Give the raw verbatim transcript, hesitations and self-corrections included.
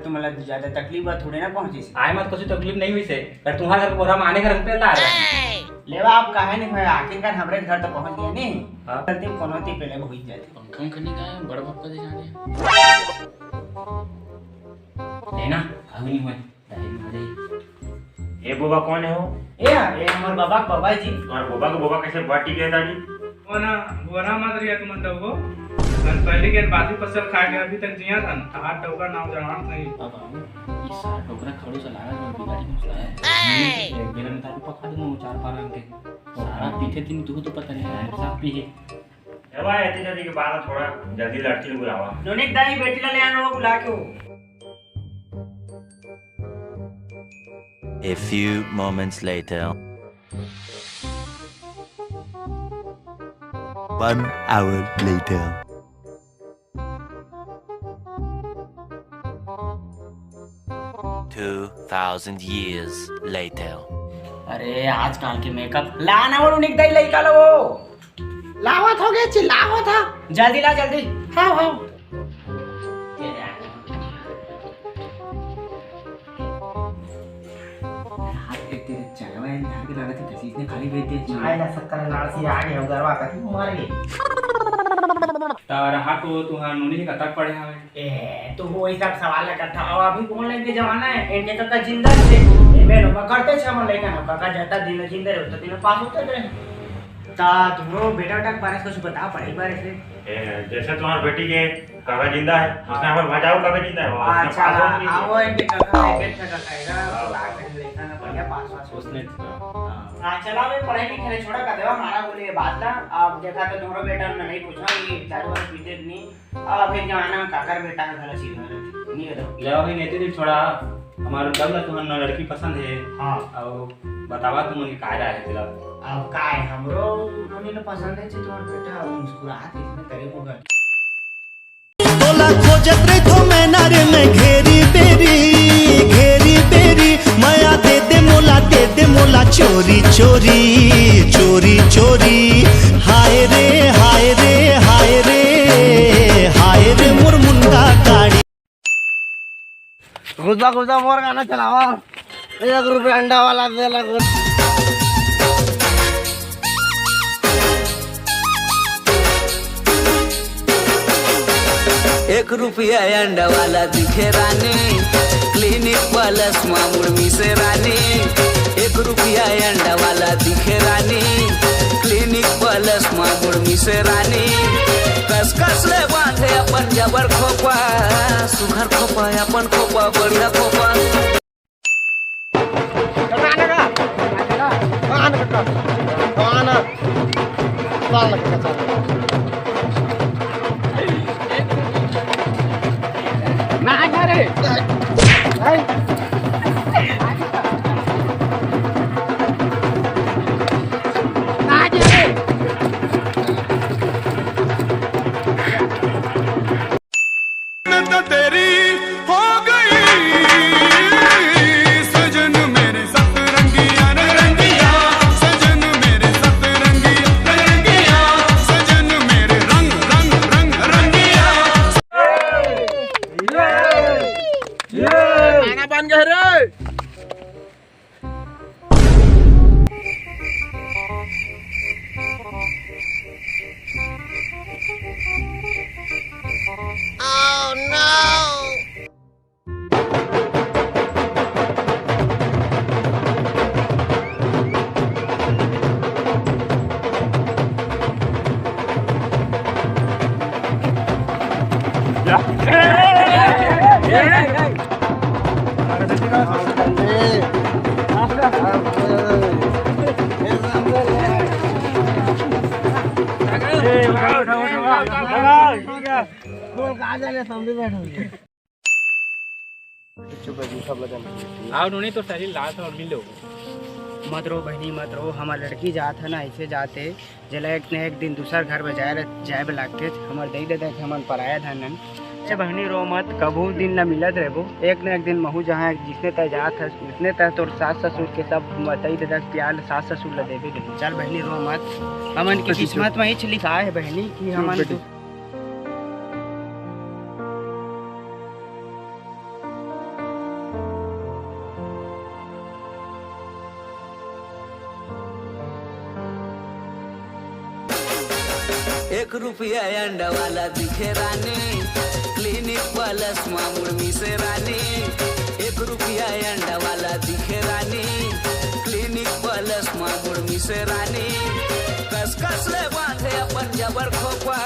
तुमला ज्यादा तकलीफ बा थोड़े ना पहुंचिस। आय मत कुछ तकलीफ नहीं हुई से, पर तुम्हारे घर बोरा माने घर पे ला रहा है। लेवा, आप काहे नहीं हुए, आखिरकार हमरे घर तो पहुंच गया नहीं। हाँ। गलती कोनो ती पहले हुई जाती। पंखा उंखा नहीं गाए, बड़ा पप्पा दे जाने। लेना, अभी नहीं हुए। ए बोबा, कौन है हो? ए, ए हमर बाबा के बाबा जी। तुम्हारे बोबा के बोबा कैसे बाटी गए दादी? वो ना, बोरा मत रिया तुम तो वो। कल पहले के बासी फसल खा के अभी तक जिया था ना। हाथ डौका नाम जवान नहीं। बाबा, इस साल डोकरा खड़ू से लागा जो बिगाड़ी घुसता है। एक बेलन दारू पका दूं चार पार के। सारा पीते दिन तू तो पता नहीं है, सब पी है। ए भाई, इतनी जल्दी के बाद थोड़ा जल्दी लड़की बुलावा। नोनिक दाई बेटी ला ले आनो बुला के हो। A few moments later. One hour later. Two thousand years later. अरे, आजकल के मेकअप। ला ना वो निकदाई लइका ला वो। लावत हो गे, चिल्लावत हा। जल्दी ला, जल्दी। हाँ, हाँ। हाथ के तेरे चलवा है, धार के लागत है, कसीस ने खाली भेज दिया। आए ना शक्कर नारसी आ गए, गरवा कति मार गए। तारा हाथ वो तुहार नोनी के कतक पड़े हवे? ए, तो वो ही सब सवाल ला करता। अब अभी कौन लेके जमाना है? इनके काका जिंदा थे। ए, मैं लोग करते छे, मन लेके ना, काका जाता दिन जिंदा रहे, तो दिन पास होते रहे। ता तुम्हारो बेटा बेटा के बारे में कुछ बता पड़े एक बार ऐसे। ए, जैसे तुम्हारी बेटी के काका जिंदा है, उसने हाँ। हमारे भाई जाओ काका जिंदा है, वो उसने अच्छा, पास हो गई। हाँ, वो इनके काका है, पेट का काका है, हाँ। तो लाग नहीं लेता ना, बढ़िया पास वास उसने हाँ। हाँ, चला बे, पढ़ाई लिखाई छोड़ा कर देवा, हमारा बोले ये बात था। अब देखा तो तुम्हारा बेटा ने नहीं पूछा, ये दारू वारू पीते नहीं। अब अभी जमाना में काकर बेटा का गला सीधा रहता। नहीं होता। ले अभी नहीं तेरे छोड़ा, हमारे तब ना तुम्हारा लड़की पसंद है। हाँ। अब बतावा तुम उनके काय राय है तेरा? अब काय, हमरो उन्होंने ना पसंद है, जी तुम्हारा बेटा मुस्कुरात है, इसमें करे मुंह तोला खोजत रहिथो मैं नारे में घेरी बेरी, घेरी बेरी, मया दे दे मोला, दे दे मोला चोरी चोरी, चोरी चोरी। हाय रे, हाय रे, हाय रे, हाय रे मोर मुंडा काड़ी। गुद्दा गुद्दा मोर गाना चलावा। एक रुपया अंडा वाला दे ला गुद्दा। एक रुपया अंडा वाला दिखे रानी, क्लिनिक प्लस मा मुड़ मिसे रानी। एक रुपया अंडा वाला दिखे रानी, क्लिनिक प्लस मा मुड़ मिसे रानी। कस कस ले बांधे अपन जबर खोपा, सुघर खोपा, अपन खोपा, बढ़िया खोपा। मैं तो तेरी हो गई सजन मेरे सतरंगिया रे रंगिया, सजन मेरे सतरंगिया रे रंगिया, सजन मेरे रंग रंग रंग रंगिया। गाना बन गए रे। आओ नोनी, तो शरीर लात और मिलो। मत रो बहनी, मत रो, हमार लड़की जात है ना, ऐसे जाते जेला एक न एक दिन दूसर घर में जाए ला, जाए बर लागथे। हमर दई ददा के हमन पराया धन हन। ए बहनी रो मत, कभू दिन ला मिलत रहबो। एक न एक दिन महू जहाँ जिसने तय जात हस, उतने तय तोर सास ससुर के सब दई ददा के प्यार ला सास ससुर ला देबे करही। चल बहनी रो मत, हमन के किस्मत में ही लिखा है बहनी कि हमन बेटी। एक रुपया अंडा वाला दिखे रानी, क्लिनिक प्लस मा मुड़ मिसे रानी। एक रुपया अंडा वाला दिखे रानी, क्लिनिक प्लस मा मुड़ मिसे रानी। कस कस ले बांधे अपन जबर खोपा,